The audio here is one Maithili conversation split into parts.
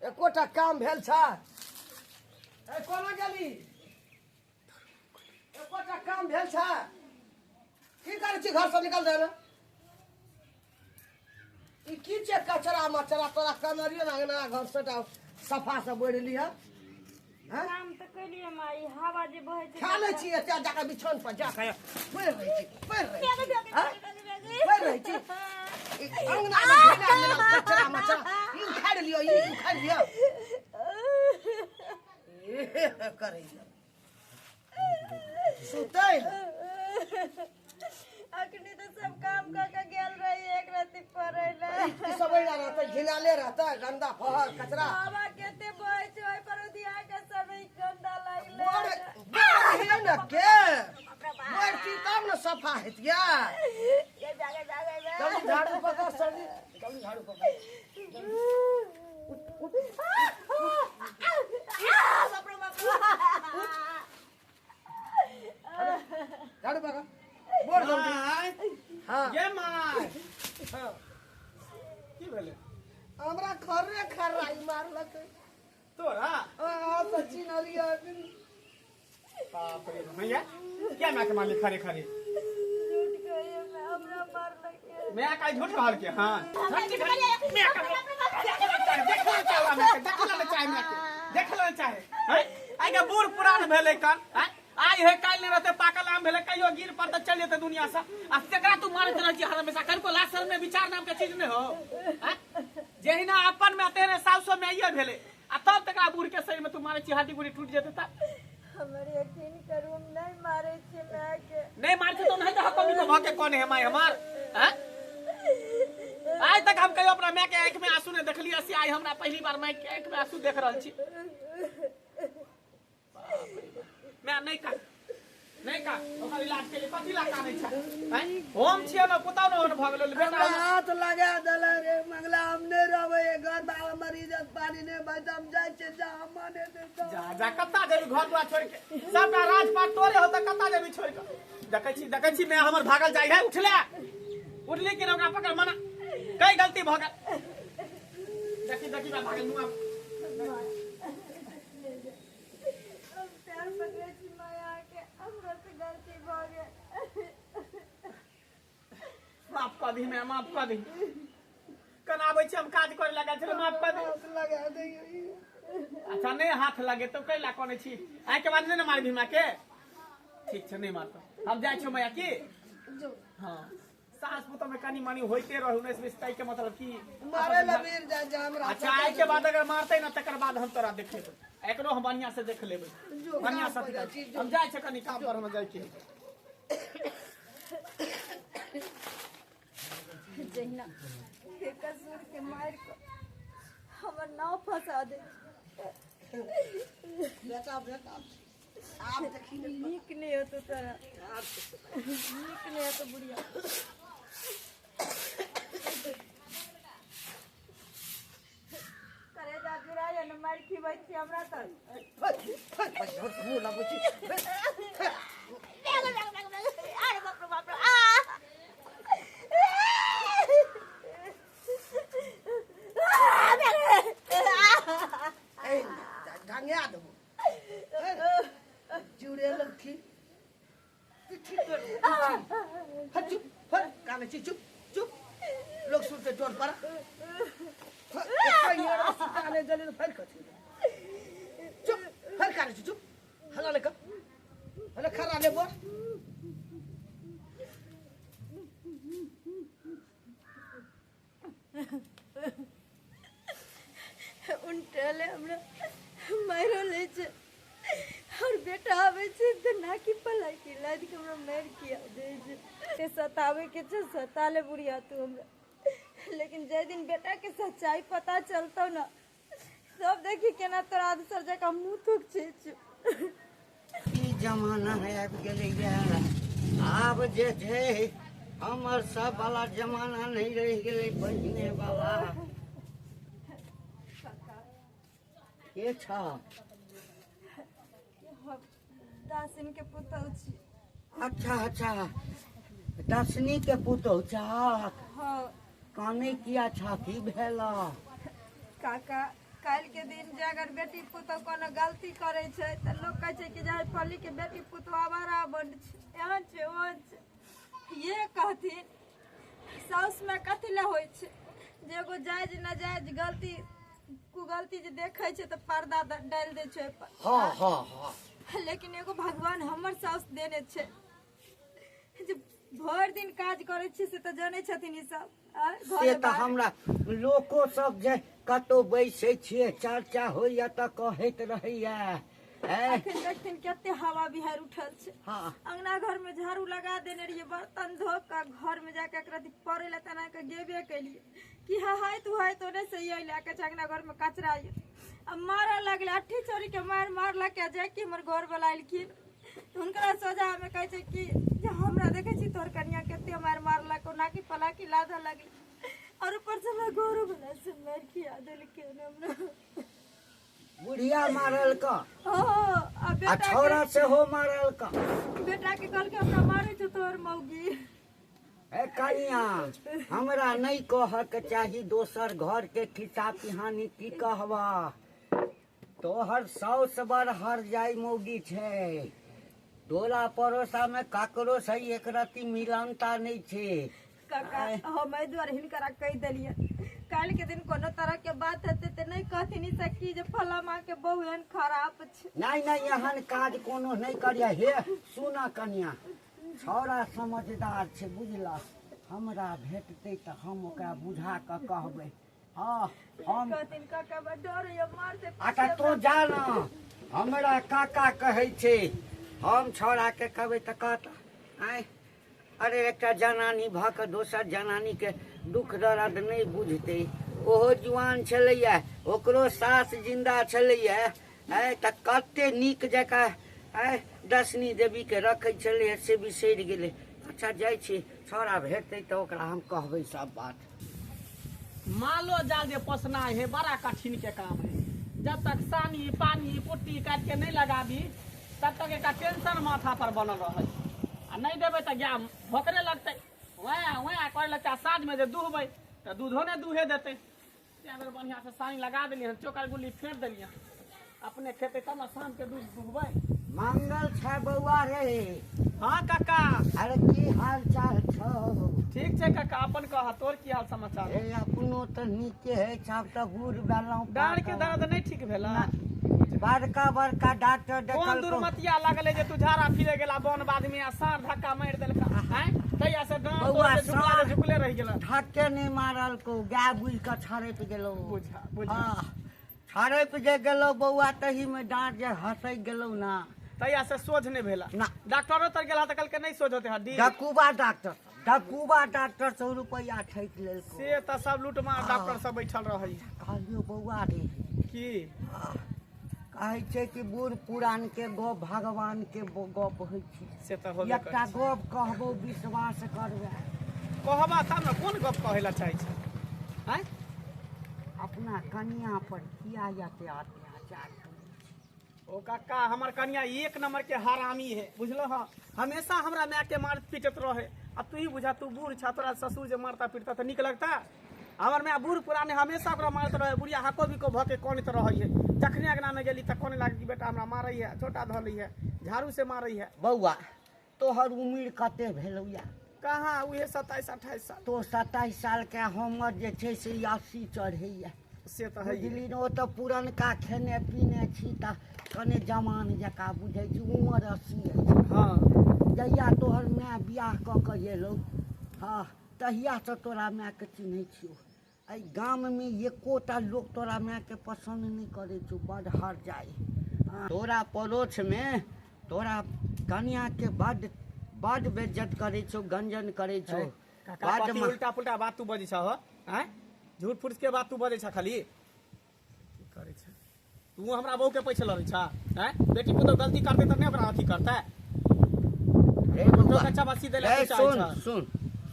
एकोटा काम भेल छै? ए कोना गेली? एकोटा काम भेल छै? की करै छी? घर से निकल जाए ना। ई की छै कचरा मचरा? तोरा कमरियो ना अंगना घर से सफा से बोरि लिह। हैं? काम तऽ केलियै माई, हवा जे बहै छै। खा लै छी एते जाके बिछौन पर जाके पड़ि रहै छी, पड़ि रहै छी, हैं? पड़ि रहै छी। ई अंगना मे घिना मिलल कचरा मचरा ई उखाड़ि लिअ, ई उखाड़ि लिअ। करै सुतै अखनी तऽ सब काम कऽ के गेल रही एक राति पढ़ै लए। ई सब ओहिना रहतै, घिनाले रहतै, गंदा फहर कचरा। हवा केते बहै छै, ओहि पर उधिया के सब ई गंदा लागलै। बड़ बड़ हे ने के बड़ तब ने सफा हेतियै। ये जागे जागे। जल्दी झाड़ू पकड़ सरजी, जल्दी झाड़ू पकड़। बाप रे बाप, झाड़ू पकड़, बोल जल्दी। माय। हाँ। ये माय। हाँ। की भेलै? हमरा खर्रे खर्रा ई मारलक। तोरा? आ सचिन अलिया। बाप रे मैया, क्या माय के मारली खरे खरे? झूठ कहिए, हमरा मारलक। मैं का झूठ रहल के? हां, मैं का देखल चाहे, मैं के देखल ने चाहे, मैं के देखल ने चाहे हैं। आइ के बूढ़ पुरान भेलै कन, हैं? आइ हे काल्हि नहि रहतै, पाकल आम भेलै, कहियो गिर पड़तै, चलि जेतै दुनिया से। आ तेकरा तू मारैत रहै छी हर हमेशा। कनिको लाज शर्म में विचार नाम के चीज नहि हो, हैं? जहिना अपन में तेहने साउसो में इहे भेलै, आ तब तकरा बूढ़ के शरीर में तू मारै छी, हड्डी गुडी टूटि जेतै तऽ। हमर यकीन करू, हम नहि मारै छियै माय के। नहीं मारते तो नहीं तो कमी को भाग के कौन है माय हमार, हैं? आइ तक हम कहियो अपना माय के आंखि में आंसू नहीं देखलियै, से आइ हमरा पहली बार माय के आंखि में आंसू देख रहल छी। मैं नहीं का नहीं का ओकर इलाज के लिए कथी ला कानै छै, हैं? हम छियै ने पुतौ ने ओहन भऽ गेलै बेटा। हमरा हाथ लगा देले रे मंगला, हम नहि रहबै ए घर बाबा, हमर इज्जत पानी नहि बच, हम जाइ छियै, जा हम मने दे जा। जा जा, कत्ता जेबी घर दुआर छोड़ि के? सबटा राजपाट तोरे हो तऽ कत्ता जेबी छोड़ि के? देखै छी, देखै छी, मैं हमर भागल जाइ है। उठले, उठली कि ने? ओकरा पकड़ मना, कई गलती भऽ गेल। देखी देखी बा भागल नुआ। हम पैर पकड़ै छी माया के, हमरा से गलती भऽ गेल। माफ कऽ दी मैं, माफ कऽ दी। कनाबै छी हम, काज करे लगल छलै, माफ कऽ दी। हाथ लगा दे। अच्छा, नहीं हाथ लगे तो कैला कोने छी? आइ के बाद नहीं ने मारबी माँ के? ठीक छै, नहीं मारतो। हम जाइ छियौ मैया की। जो। हाँ, सास पुतोह में कनी मनी होइते रहू, 19 20 ताई के मतलब की मारे ला वीर जा जा हमरा। अच्छा, आइ के बाद अगर मारते ना, तकर बाद हम तोरा देख लेबै, एकरो हम बढ़िया से देख लेबै। जो, बढ़िया काम से पर जाइ छी, जो। हम जाइ छै कनी काम पर, हम जाइ के। जहिना बेकसूर के मारि कऽ हमर नाव फंसा दे। बेटा, बेटा, आब देखी ने। नीक नहि होतो तोरा, नीक नहि होतो बुढ़िया। करेजा जुड़ा ने, मारि खिबै छी हमरा तऽ। मुँह लगबै छी। अरे बाप रे बाप रे, आ ए ढंगा देबो जुड़ेल की पिट्ठी तोड़। हट, चुप, हट, काने छी, चुप चुप, लोग सुनते टोल पर। सुता नहीं जल्दी तो फिर कथी? चुप, फिर काने छी, चुप, हला ले कर, हला खरा ले बोल। उनटले हमरा मारियो लै छै और बेटा आबै छै तऽ नाकी पलाकी लादि के हमरा मारि किया दै छै? ते सताबै के छै, सता ले बुढ़िया तू हमरा, लेकिन जाहि दिन बेटा के सच्चाई पता चलतौ ना, सब देखी केना तोरा आदसर जकाँ मुँह थुक छै। ई जमाना आबि गेलैए आब जे छै, हमर सब वाला जमाना नहि रहि गेलै पहिने वाला। के छ? हम दासिन के पुतहु छी। अच्छा अच्छा, दसनी के पुतहु छह? हाँ। काने किया छह, की भेल? काका, काल्हि के दिन जे अगर बेटी पुतोह कोनो गलती करै छै तऽ लोक कहै छै कि जे हइ फल्ली के बेटी पुतोह आवारा बड्ड छै, एहन छै ओहन छै। ये कहथिन साउस में कथी लए होइ छै जे एगो जायज नाजायज गलती कुगलती जे देखै छै तऽ पर्दा डालि दै छै ओहिपर। हँ हँ हँ। लेकिन एगो भगवान हमर साउस देने छै जे भरि दिन काज करै छी से तऽ जनै छथिन ई सब। से तऽ हमरा लोको सब जे कतौ बैसै छियै, चर्चा होइया तऽ कहैत रहैया। अखन देखथिन कते हवा बिहाड़ि उठल छै। हँ। अंगना घर में झाड़ू लगा देने रहियै, बर्तन धो कऽ घर में जाके एकरा पड़ै लए तेना कऽ गेबे केलियै कि हहाइत उहाइत ओने से अयलै कहै छै अंगना घर में कचरा यऽ। आ मारऽ लगलै, अट्ठी चोरी के मारि मारलक, जे कि हमर घर वाला एलखिन तऽ हुनकरा सोझामे कहै छै कि जे हमरा देखै छी तोहर कनिया कते मारि मारलक, ओना कि पलाकी लादऽ लगलै, और ऊपर से हमरा घरो वाला से मारि खिया देलकै हमरा। बुढ़िया मारल का? हँ। आ आ छौड़ा सेहो मारल का? बेटा के कहलकै हमरा मारै छौ तोहर मौगी। ए कनिया, हमरा नहि कहऽ के चाही, दोसर घर के खिस्सा पिहानी की कहबा। तोहर साउस बड़ हर जाय मौगी छै, टोला पड़ोसा में ककरो से एक रति मिलनता नहि छै। काका, हम एहि दुआरे हिनकरा कहि देलियै, काल्हि के दिन कोनो तरह के बात हेतै तऽ नहि कहथिन ई सब कि जे फलां माँ के बहु एहन खराब छै। नहि नहि, एहन काज कोनो नहि करिया। हे सुन कनिया, छौड़ा समझदार छै बुझलक, हमरा भेटतै तऽ हम ओकरा बुझा कऽ कहबै। हँ, हम कहथिन काका बड़ डर होइया मारतै। अच्छा तू जा न, हमरा काका कहै छै, हम छौड़ाके कहबै तऽ कहत आँय अरे एकटा जनानी भऽ कऽ दोसर जनानीके दुख दर्द नहि बुझतै। ओहो जुआन छलैया, ओकरो सास जिन्दा छलैया, आँय तऽ कते नीक जकाँ आँय दशनी देवीके रखै छलैया, से बिसरि गेलै। अच्छा जाइ छी, छौड़ा भेटतै तऽ ओकरा हम कहबै सब बात। मालो जाल जे पोसना है बड़ा कठिन के काम है, जब तक सानी पानी कुट्टी काट के नहीं लगाबी तब तक एक टेंशन माथा पर बनल रहे, आ नहीं देबै तऽ गाय भोकरे लगतै, वएह वएह करे लगतै, आ साँझ में जे दुहबै तऽ दूधो नहि दुहे देतै। तें बेर बढ़िया से सानी लगा देलियै हन, चोकर गुल्ली फेंक देलियै हन, अपने खेतै तब ने शाम के दूध दुहबै। मंगल छै बौआ रे। हाँ काका। अरे की हाल चाल छौ? ठीक छै काका, अपन कह, तोर की हाल समाचार? हे अपनो तऽ नीके है, आब तऽ बूढ़ भेलहुँ। डाँड़ के दर्द नहि ठीक भेला? बड़का बड़का डॉक्टर कोन देखल। दुर्मतिया लगले जे तू झाड़ा फिरे गेला बन बाद में आ साँढ़ धक्का मारि देलका? आँय, तहिया से डाँड़ बौआ, तोड़ के झुकला साँढ़ झुकले रहि गेला। धक्के नहि मारल को, गाय बुझि कऽ छड़पि गेलौ। बुझा बुझा। हँ, छड़पि जे गेलौ बौआ, तही में डाँड़ जे हँसैक गेलौ ना, तहिया से सोझ नहि भेला। ना। डॉक्टरो तर गेला तऽ कहलकै नहि सोझ होते हड्डी। डकुबा डॉक्टर, डकुबा डॉक्टर से रुपैआ ठकि लेलको। से तऽ सब लूटमार डॉक्टर सब बैठल रहै। कहलियौ बौआ रे। की कहै छै कि बूढ़ पुरान के गप भगवान के गप होइ छै। से तऽ होबे एकटा करै छै। गप कहबो, विश्वास करबै? कहबा तब ने, कोन गप कहै लए चाहै छै? आँय, अपना कनिया पर किया एते अत्याचार करै छी? ओ काका, हमर कनिया एक नंबर के हरामी है बुझलो। हँ, हमेशा हमरा माय के मारत पीटत रहे। अब तू ही बुझा, तू बूढ़ छा, तोरा ससुर जे मारता पीटता तऽ नीक लगता? हमर माय बूढ़ पुराने हमेशा ओकरा मारैत रहे, बुढ़िया हको बिको भऽ के कनैत रहै है। जखने अंगना में गेली तऽ कने लागै कि बेटा हमरा मारै है, छोटा धऽ लै है, झाड़ू से मारै है। बौआ, तोहर उम्र कते भेलौ या? कहाँ, उहे 27 28 साल। तो 27 साल के, हमर जे छै से 80 चढ़ैया। से तऽ है। बुझली ने, ओ तऽ पुरनका खेने पीने छी तऽ कने जवान जकाँ बुझै छी, उमर 80 अछि। हँ। जहिया तोहर माय बियाह कऽ के एलौ, हँ, तहियासँ तोरा मायके चिन्है छियौ। एहि गाममे एकोटा लोक तोरा मायके पसन्द नहि करै छौ, बड हर जाइ। तोरा पड़ोसमे तोरा कनियाके बड बड बेज्जत करै छौ, गंजन करै छौ। काका, बड कथी उल्टा पुल्टा बात तू बजै छह हो? आँय, झूठ फूस के बात तू बजै छह खाली। की करै छ तू? हमरा बहू के पैसे लड़ै छ? आँय, बेटी पुतोह गलती करतै तऽ नहि ओकरा अथी करतै? हे बौआ, कच्चा बासी दै हे सुन सुन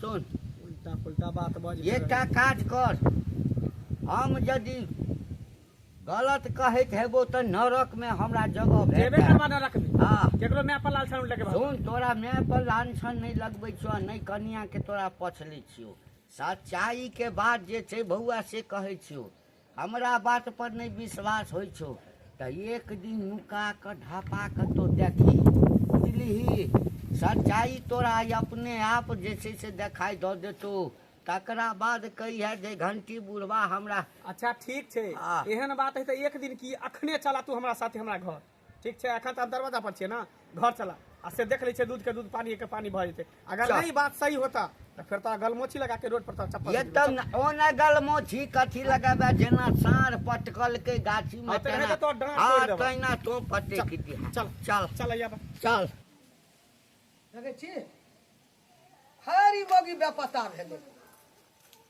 सुन, उल्टा पुल्टा बात बज। एकटा काज कर, हम यदि गलत कहैत हेबो तऽ नरक में हमरा जगह जेबे भेट। करबा नरक में। हँ, केकरो माय पर लाल छान लगेबा? सुन, तोरा माय पर लांछन नहि लगबै छियौ आ नहि कनिया के तोरा पछलै छियौ। सच्चाई के बात जे छै बौआ से कहै छियौ। हमरा बात पर नहि विश्वास होइ छौ तऽ एक दिन नुका कऽ ढापा कऽ तो देखी, बुझलिही? सच्चाई तोरा अपने आप जे छै से देखाइ दऽ देतौ। तकरा बाद कहिहे जे घंटी बुढ़बा हमरा। अच्छा ठीक छै, एहन बात है तऽ एक दिन की अखने चला तू हमरा साथे हमरा घर, ठीक छै? अखन तऽ हम दरवाजा पर छियै ने, घर चला आ से देख लै छियै, दूध के दूध पानी के पानी भऽ जेतै। अगर नहीं बात सही होता तऽ फेर तोरा गलमोची लगा के रोड पर तोरा चप्पल। एकदम ओना गलमोची कथी लगाबे, जेना साँढ़ पटकलकै गाछी में तेना तहिना तो पटक दिहा। चल चल चल चल। देखै छी हरी मौगी बेपता भेलै,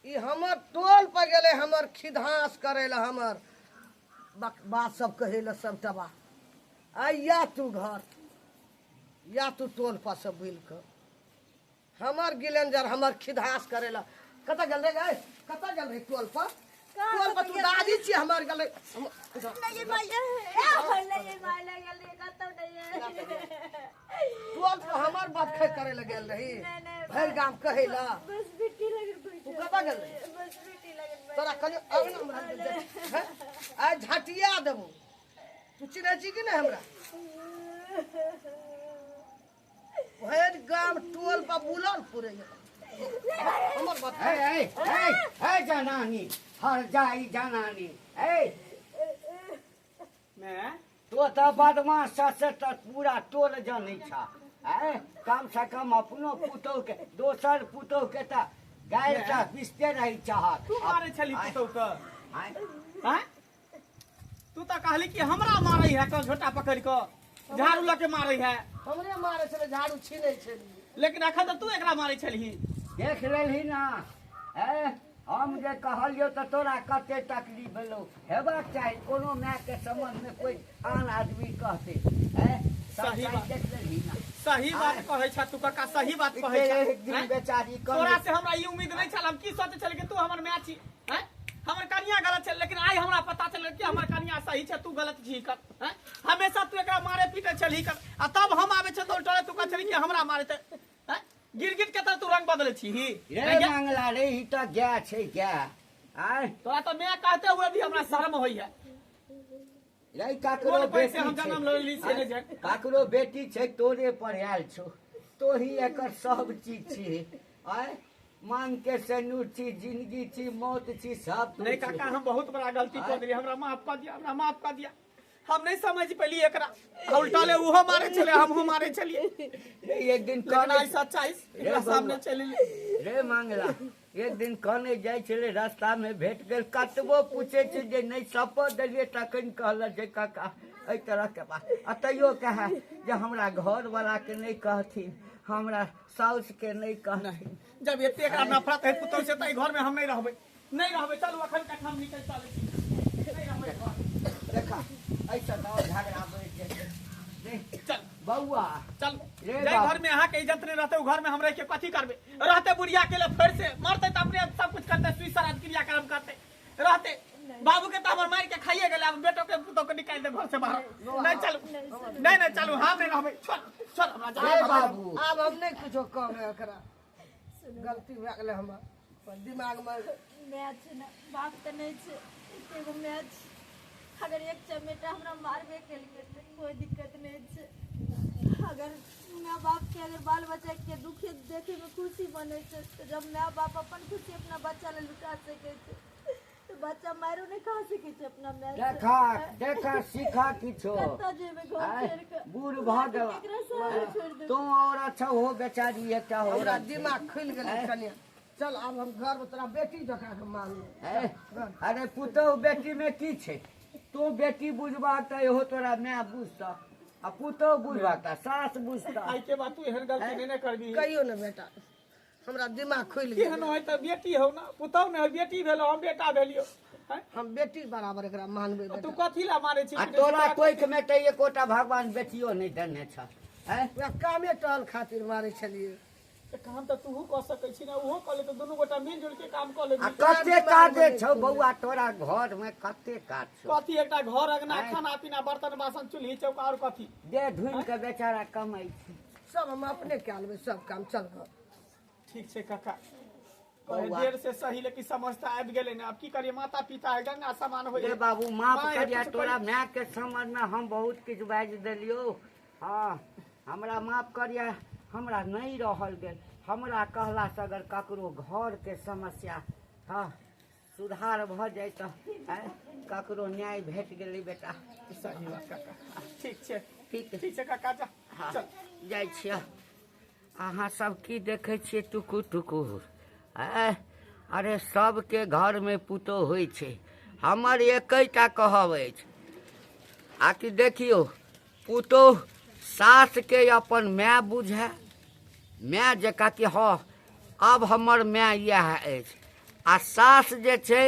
ई हमर टोल पर गेलै हमर खिधांस करै लए, हमर बात सब कहै लए सबटा बात। आइ या तू घर या तू टोल पर से बुलि कऽ हमर गिलेंजर हमर खिधांस करै लए कतऽ गेल रे? गै कतऽ गेल रे टोल पर? टोल पर तू दादी छी हमर गेल रे। टोल पर हमर बात खै करै लए गेल रही, भरि गाम कहै लए। तू कतऽ गेल रही? तोरा कनि अङ्गना आइ झटिया देबौ। तू चिन्है छी कि नहि हमरा? भरि गाम टोल पर बुलल पुरै हमर बात। ए ए ए ए जनानी, हर जाई जनानी, ए मैं तो तऽ बदमाश से तऽ पूरा टोल जनै छा। ए कम से कम अपनो पुतोह के, दोसर पुतोह के तऽ गारि तऽ पिसते रहै चाहत। तू मारै छली पुतोह के? हैं? तू तऽ कहली कि हमरा मारै है, कल झोटा पकड़ कऽ झाड़ू लऽ के मारै है। हमरे मारै छलै, झाड़ू छीनै छलियै। लेकिन अखन तऽ तू एकरा मारै छलही। देख लेलही ना? ए हम जे कहलियौ तऽ तोरा कते तकलीफ भेलौ। हेबाक चाही, कोनो माय के संबंध में कोई आन आदमी कहते। सही बात देख लेलही ना? सही बात कहै छ तू काका, सही बात कहै छ। एक दिन बेचारी तोरा से हमरा ई उम्मीद नहीं छल। हम की सोचै छल कि तू हमर माय छी, हैं? हमर कनिया गलत छल, लेकिन आइ हमरा पता चलल कि हमर कनिया सही छै, तू गलत छी कर। हैं? हमेशा तू एकरा मारे पीटे छलही कर, आ तब हम आबै छ तऽ उल्टा तू कहै छली कि हमरा मारे त। हैं? गिरगिट के तरह तू रंग बदले छी ही रे मांगला रे, ई तऽ गाय छै गाय। आय तोरा तऽ मैं कहते हुए भी हमरा शर्म होई है। रे ककरो बेटी हम जन्म लेली से नहि जान। ककरो बेटी छै तोरे पर आयल छौ, तोही एकर सब चीज छी। आय मांग के सेनूर छी, जिंदगी छी, मौत छी, सब नहीं काका, हम बहुत बड़ा गलती कर दिली, हमरा माफ कर दिया, हमरा माफ कर दिया। हम नहीं समझ पेली एकरा, उल्टा ले उहो मारे छले, हमहू मारे छलिए। एक दिन कहना सच्चाई एकरा सामने चलि रे मांगला। एक दिन कहने जाइ छलै, रास्ता में भेट गेल, कतबो पूछे छै जे नहि शपथ देलियै तखन कहलक जे काका एहि तरह के बात। आ तैयो कहे जे हमरा घर वाला के नहि कहथिन, हमरा साउस के नहि कहथिन। जब एते एकरा नफरत है पुतौह से तऽ घर में हम नहीं रहबै, नहीं रहबै। चलू अखन तक हम निकल चलै छी, नहीं रहबै घर। देखा ऐसा तऽ झगड़ा बढ़ि जेतै। चल बौआ चल, जे घर में अहाँ के इज्जत नहीं रहते, घर में हम रह के कथी करबे? रहते बुढ़िया के लिए फिर से मरते तऽ अपने सब कुछ करते, सुई क्रियाक्रम करते रहते। बाबू के तो हमर मार के खाइए गेलै, अब बेटो के पुतोह के निकाल दे घर से बाहर। नहीं चलू, नहीं नहीं चलू, हम नहीं रहबै। छोड़ छोड़ हमरा जा बाबू। आब हम नहीं कुछो कहबै एकरा, गलती भए गेलै हमर, पर दिमाग में माय छै ने, बाप तऽ नहि छै, एगो माय छै। अगर एक चमेटा हमरा मारबे केलकै तऽ कोई दिक्कत नहीं छै। अगर माय बाप के अगर बाल बच्चा के दुखे देखे में खुशी बने छै, तो जब माय बाप अपन खुशी अपना बच्चा ले लुटा सके छै, तो बच्चा मारो नहीं खा सके छै अपना माय से। देखा देखा सीखा किछो। कतऽ जेबै घर छोड़ि कऽ? बूढ़ भऽ गेल केकरा सहारे छोड़ि देबै? तू और अच्छा हो बेचारी, एकटा हो हमरा दिमाग खुलि गेलै कनिया। चल आब हम घर में तोरा बेटी जकाँ के मानलहुँ। अरे पुतोह बेटी में की छै? तू बेटी बुझबा तऽ इहो तोरा माय बुझतह, आ पुतोह बुझबा तऽ सास बुझतह। आइ के बाद तू एहन गलती नहीं ने करबी। कहियो ने बेटा, हमरा दिमाग खुलि गेल। केहन होय तऽ बेटी हौ ना, पुतोह ने हो, बेटी भेलो, हम बेटा भेलियो। हम बेटी बराबर एकरा मानबै। तू कथी ला मारै छी? आ तोरा कोइख में तऽ एकोटा भगवान बेटियो नहि देने छह। कामे टहल खातिर मारै छलियै। काम तऽ तूहू कऽ सकै छी ने, ओहो कऽ ले, तऽ दुनू गोटा मिल जुल के काम कऽ लेबै। आ कते काज छौ बौआ तोरा घर में, कते काज छौ? कथी एकटा घर अंगना, खाना पीना, बर्तन बासन, चूल्ही चौका, और कथी? दे धुनि के बेचारा कमाइ छै। सब हम अपने कए लेबै सब काम। चल घर। ठीक छै काका, कहे बौआ। देर से सही लेकिन समझता आबि गेलै ने, आब की करिए, माता पिता है गंगा समान होय। रे बाबू माफ माय, करिया, कुछ तोरा माय के समझ में हम बहुत किछु बाजि देलियौ। हाँ हमरा माफ करिया, हमरा नहीं रहल गेल। हमरा कहलासँ अगर ककरो घरके समस्या हाँ सुधार भऽ जाय तऽ आँय, ककरो न्याय भेट गेलै बेटा। सही बात काका, ठीक छै। ठीक। ठीक छै काका, जा। हाँ चल। जाइ छियै। अहाँ सब की देखै छियै टुकुर टुकुर? आँय, अरे सबके घरमे पुतोह होइ छै। हमर एकैटा कहब अछि आकि देखियौ पुतोह सासके अपन माय बुझए, माय जकाँ कि हँ आब हमर माय इएह अछि, आ सास जे छै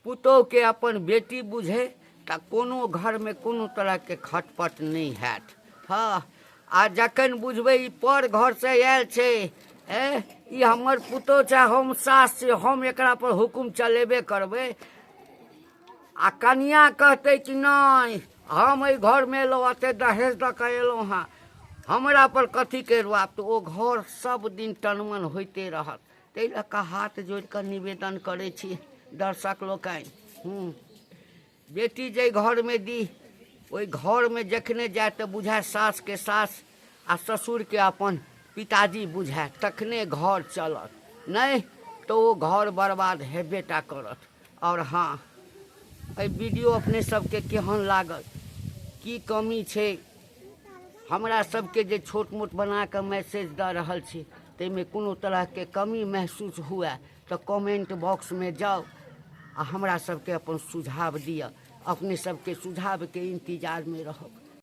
पुतोहके अपन बेटी बुझै तऽ कोनो घरमे कोनो तरहके खटपट नहि हैत। हँ आ जखन बुझबै ई पर घरसँ आयल छै, ए ई हमर पुतोह छै, हम सास छी, हम एकरा पर हुकुम चलेबे करबै, आ कनिया कहतै कि नहि हम एहि घरमे एलहुँ, एते दहेज दऽ कऽ एलहुँ हँ, हमरा पर कथीके रुआब, तऽ ओ घर सब दिन टनमन होइते रहत। ताहि लऽ कऽ हाथ जोड़ि कऽ निवेदन करै छी दर्शक लोकनि, हूँ बेटी जाहि घरमे दी ओहि घरमे जखने जाय तऽ बुझाय सासके सास आ ससुरके अपन पिताजी बुझाय, तखने घर चलत, नहि तऽ ओ घर बर्बाद हेबेटा करत। आओर हँ एहि वीडियो अपने सबके केहन लागल, की कमी छै, हमरा सबके जे छोट मोट बना कऽ मैसेज दऽ रहल छी ताहिमे कोनो तरहके कमी महसूस हुए तऽ कमेंट बॉक्समे जाउ आ हमरा सबके अपन सुझाव दिअ। अपने सबके सुझावके इंतजारमे रहब।